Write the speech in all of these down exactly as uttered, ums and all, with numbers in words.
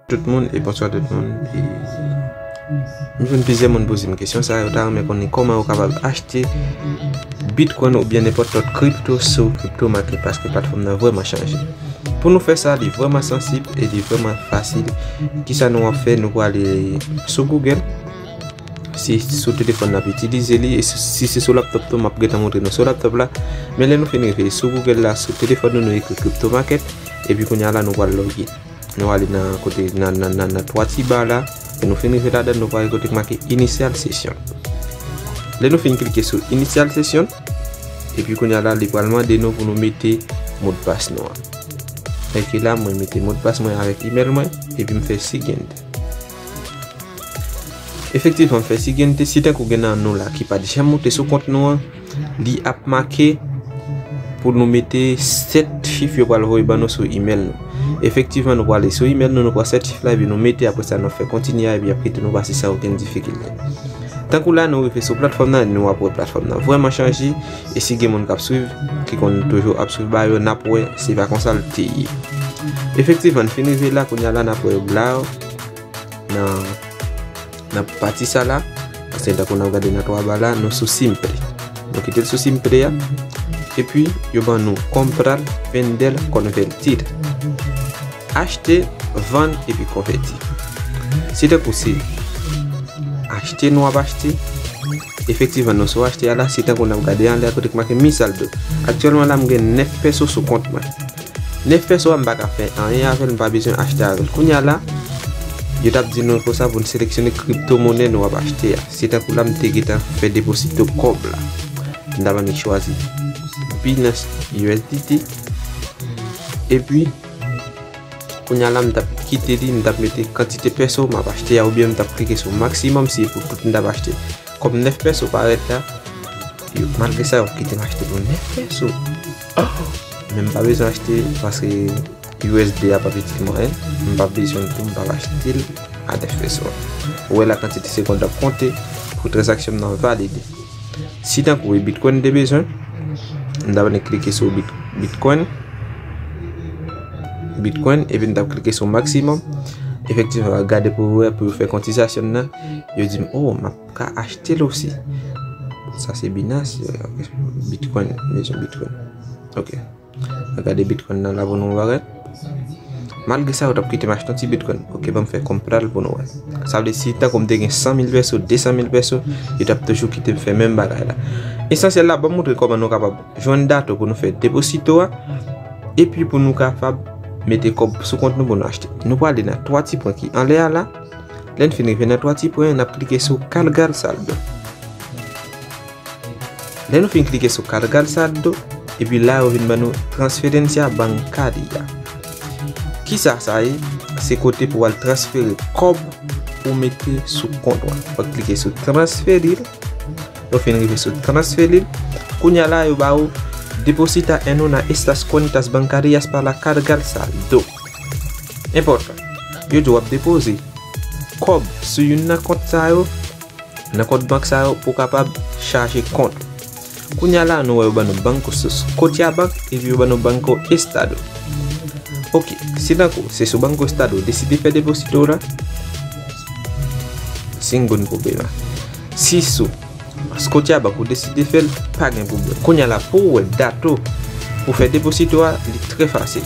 Tout moun e bonswa tout moun. E m jwenn plizyè moun poze m kesyon sa, yo ta renmen konnen kòman yo kapab achte Bitcoin oubyen nenpòt lòt kripto sou Crypto Market, paske platfòm nan vrèman chanje. Pou nou fè sa, li vrèman sansib e li vrèman fasil. Kisa nou ap fè? Nou prale sou Google. Si sou telefòn n ap itilize li, e si, si se sou laptop tou, m ap gentan montre nou sou laptop la. Men lè nou fin rive sou Google la, sou telefòn nou, nou ekri Crypto Market, epi kounye a la, nou pral login. Nou ale nan kote, nan, nan, nan, nan twa ti ba la, e nou fin rive ladan, nou prale kote k make Initial Session. Lè nou fin klike sou Initial Session, epi kounye a la, li pral mande nou pou nou mete modpas nou an. Rete la, mwen mete modpas mwen avèk email mwen, epi m fè siguiente. Efektivman, m fè siguiente, si tankou gen nan nou la ki pa t janm moute sou kont nou an, li ap make pou nou mete sèt chif yo pral voye ban nou sou email nou. Efektivman, nou prale sou email nou, nou pran sèt chif la, epi nou mete, apre sa, nou fè kontinye a, epi y ap kite nou pase san okenn difikilte. Tankou la, nou rive sou platfòm nan, nou ap wè platfòm nan vrèman chanje, e si gen moun k ap swiv, ki konn toujou ap swiv ba yo, n ap wè se pa konsa l te ye. Efektivman, n fin rive la, kounye a la, n ap wè la, nan, nan pati sa la, paske tankou n ap gade nan twa ba la, nou sou Simple. Nou kite l sou Simple a, epi yo ban nou comprar, vender, convertir. Achte, vann epi konvèti. Si tankou se achte nou ap achte, efektivman nou sou achte a la, si tankou n ap gade anlè a kote k make mi saldo. Aktyèlman la m gen nèf pèso sou kont mwen. Nèf pèso a m pa ka fè anyen avè l, m pa bezwen achte avè l. Kounye a la, yo t ap di nou konsa pou n seleksyone kripto monnen nou ap achte a. Se tankou la m te gentan fè deposito kòb la. M t ap annik chwazi Binance U S D T. Epi, kounye a la, m t ap kite li, m t ap mete kantite pèso m ap achte a, oubyen m t ap klike sou maksimòm si e pou tout m t ap achte. Kòm nèf pèso parèt la, yo, malgre sa, yo kite m achte pou nèf pèso. Men m pa bezwen achte paske U S D a p ap itil mwen anyen. M p ap bezwen l tou, m p ap achte l a nèf pèso. Ou wè la, kantite segonn ap konte pou tranzaksyon m nan valide. Si tankou e Bitcoin m te bezwen, m t ap annik klike sou Bit-, Bitcoin. Bitcoin, epi m t ap klike sou maksimòm. Efektivman, gade pou wè, pou yo fè kotizasyon nan, yo di m, oh, m ap ka achte l osi. Sa se Binance, ok. Bitcoin, m bezwen Bitcoin. Ok. N ap gade Bitcoin nan la pou nou wè. Malgre sa, yo t ap kite m achte yon ti Bitcoin. Ok, ban m fè comprar pou nou wè. Sa vle di, si tankou m te gen san mil pèso, de san mil pèso, yo t ap toujou kite m fè menm bagay la. Esansyèl la, ban m montre kòman nou kapab jwenn dato pou nou fè deposito a, epi pou nou kapab mete kòb sou kont nou pou nou achte. Nou prale nan twa ti pwen ki anlè a la. Lè n fin rive nan twa ti pwen, n ap klike sou Cargar Saldo. Lè nou fin klike sou Cargar Saldo, epi la yo vin ban nou Transferencia Bancaria. Kisa sa ye? Se kote pou w al transfere kòb ou mete sou kont ou an. W ap klike sou transferir. Lè w fin rive sou transferir, kounye a la yo ba ou deposita en una estas cuentas bancarias para cargar saldo. Enpòtan. Yo di w ap depoze kòb sou youn nan kont sa yo, nan kont bank sa yo pou w kapab chaje kont. Kounye a la, nou wè yo ban nou Banco Scotiabank epi yo ban nou Banco Estado. Ok, si tankou se sou Banco Estado ou deside fè deposito w la, sin gon pwoblema. Si sou Scotiabank ou deside fè l, pa gen pwoblèm. Kounye a la, pou w wè dato pou fè deposito a, li trè fasil.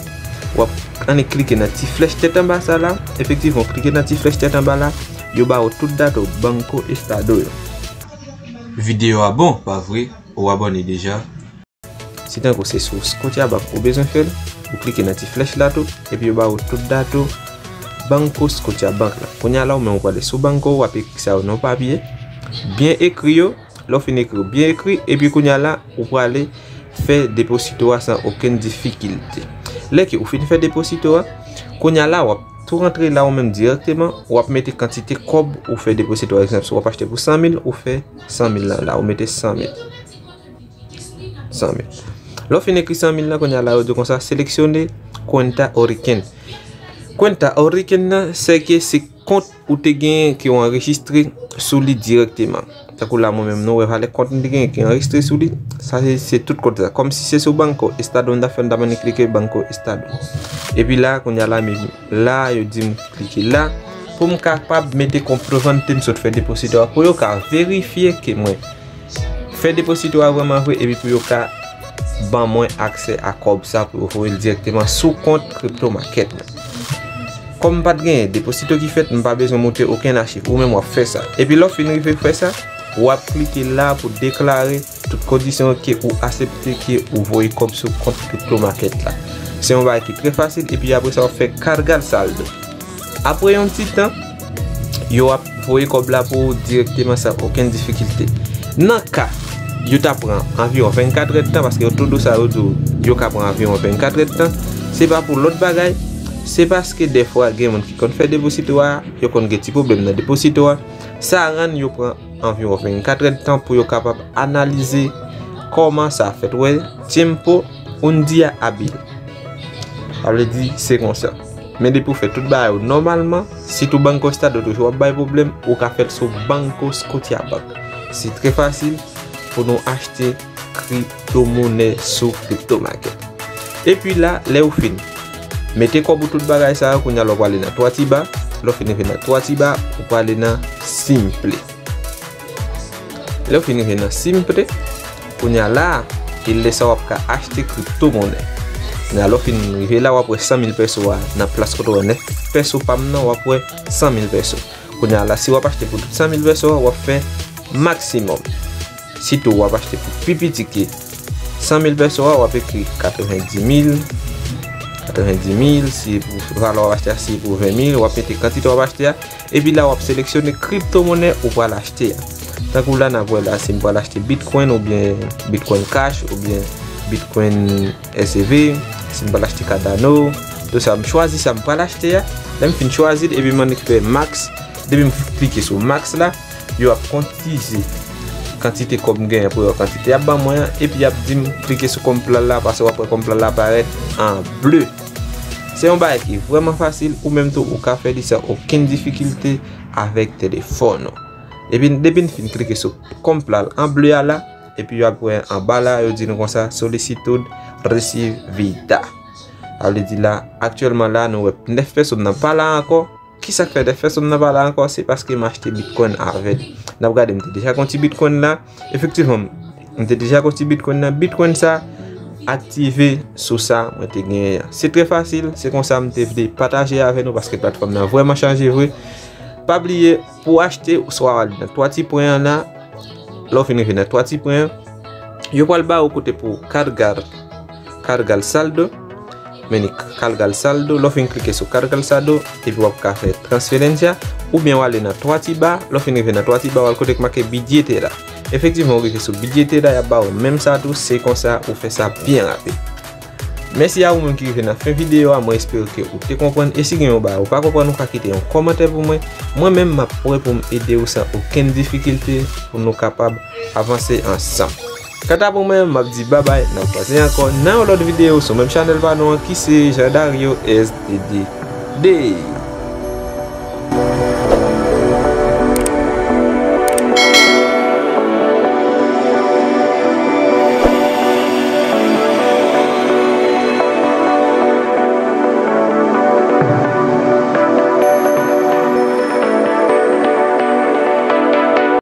W ap annik klike nan ti flèch tèt anba sa la. Efektivman, w klike nan ti flèch tèt anba la, yo ba ou tout dato Banco Estado yo. Videyo a bon, pa vre? Ou abòne deja? Si tankou se sou Scotiabank ou bezwen fè l, ou klike nan ti flèch la tou, epi yo ba ou tout dato Banco Scotiabank la. Kounye a la, ou menm ou prale sou Banco, w ap ekri sa yo nan papye, byen ekri yo. Lè w fin ekri yo byen ekri, epi kounye a la, ou prale fè deposito a san okenn difikilte. Lè ke ou fin fè deposito a, kounye a la, w ap tou rantre la ou menm dirèkteman, w ap mete kantite kòb ou fè deposito a. Egzanp, si w ap achte pou san mil, ou fè san mil la, la, ou mete san mil. San mil. Lè w fin ekri san mil la, kounye a la, yo di w konsa, séleccione cuenta origen. Cuenta origen nan, se ke se kont ou te genyen ke w anrejistre sou li dirèkteman. Tankou la mwen menm, nou wè valè kont m te genyen ki anrejistre sou li. Sa se, se tout kont sa. Kòmsi se sou Banco Estado m ta fè, m ta annik klike Banco Estado. Epi la, kounye a la, men la, yo di m klike la pou m kapab mete konpwovante m sot fè deposito a, pou yo ka verifye ke mwen fè deposito a vrèman vre, epi pou yo ka ban mwen aksè a kòb sa pou yo voye l dirèkteman sou kont crypto market mwen. Kòm m pa t genyen deposito ki fèt, m pa bezwen montre okenn achiv. Ou menm w ap fè sa. Epi lè w fin rive fè sa, w ap klike la pou deklare tout kondisyon ke ou aksepte ke ou voye kòb sou kont crypto market la. Se yon bagay ki trè fasil, epi apre sa w ap fè cargar saldo. Apre yon ti tan, yo ap voye kòb la pou ou dirèkteman san okenn difikilte. Nan ka yo ta pran anviwon vennkat èdtan, paske yo tou dou sa yo di w yo ka pran anviwon vennkat èdtan, se pa pou lòt bagay, se paske dèfwa gen moun ki konn fè deposito a, yo konn gen ti pwoblèm nan deposito a, sa rann yo pran anviwon vennkat èdtan pou yo kapab analize kòman sa fèt. Wè, tiempo un día hábil. Sa vle di, se konsa. Men depi w fè tout bagay yo nòmalman, sitou Banco Estado toujou ap bay pwoblèm, ou ka fè l sou Banco Scotiabank. Se trè fasil pou nou achte kriptomonè sou crypto market. Epi la, lè ou fin mete kòb ou tout bagay sa yo, kounye a la w prale nan twa ti ba, lè w fin rive nan twa ti ba, ou prale nan Simple. Lè w fin rive nan Simple, kounye a la, e lè sa w ap ka achte kriptomonè. Kounye a lè w fin rive la, w ap wè san mil pèso a nan plas kote w wè nèf pèso pa m nan, w ap wè san mil pèso. Kounye a la, si w ap achte pou tout san mil pèso a, w ap fè maksimòm. Sitou w ap achte pou pi piti ke san mil pèso a, w ap ekri katrevenndimil, katrevenndimil, si pou valè w ap achte a, si pou venmil, w ap mete kantite w ap achte a, epi la w ap seleksyone kriptomonè ou pral achte a. Tankou la, n ap wè la, si m pral achte Bitcoin oubyen Bitcoin Cash oubyen Bitcoin S E V, si m pral achte Cardano, tou sa, m chwazi sa m pral achte a. Lè m fin chwazi l, epi m annik fè max, depi m klike sou max la, yo ap kontize kantite kòb m genyen pou yo, kantite y ap ban mwen an, epi y ap di m klike sou konplal la, paske w ap wè konplal la parèt an ble. Se yon bagay ki vrèman fasil, ou menm tou ou ka fè li san okenn difikilte avèk telefòn ou. Epi depi n fin klike sou konplal an ble a la, epi yo ap wè anba la, yo di nou konsa, solicitud recibida. Sa vle di la, aktyèlman la, nou wè nèf pèso m nan pa la ankò. Kisa k fè nèf pèso m nan pa la ankò? Se paske m achte Bitcoin avè l. N ap gade, m te deja gon ti Bitcoin la. Efektivman, m te deja gon ti Bitcoin nan. Bitcoin sa aktive sou sa mwen te genyen an. Se trè fasil, se konsa m te vle pataje avè nou paske platfòm nan vrèman chanje vre. Pa bliye, pou achte, swa w ale nan twa ti pwen an la, lè w fin rive nan twa ti pwen an, yo pral ba ou kote pou cargar, cargar saldo. Men ni cargar saldo, lè w fin klike sou cargar saldo, epi w ap ka fè transferencia, oubyen w ale nan twa ti ba, lè w fin rive nan twa ti ba, w al kote k make billetera. Efektivman, ou klike sou billetera, y ap ba ou menm sa tou, se konsa ou fè sa byen rapid. Mèsi a ou menm ki rive nan fen videyo a, mwen espere ke ou te konprann, e si gen yon bagay ou pa konprann, ou ka kite yon kòmantè pou mwen. Mwen menm, m ap prè pou m ede ou san okenn difikilte pou nou kapab avanse ansanm. Kanta pou mwen, m ap di babay, n ap kwaze ankò nan yon lòt videyo sou menm chanèl pa nou an ki se Jean Dario S D D D.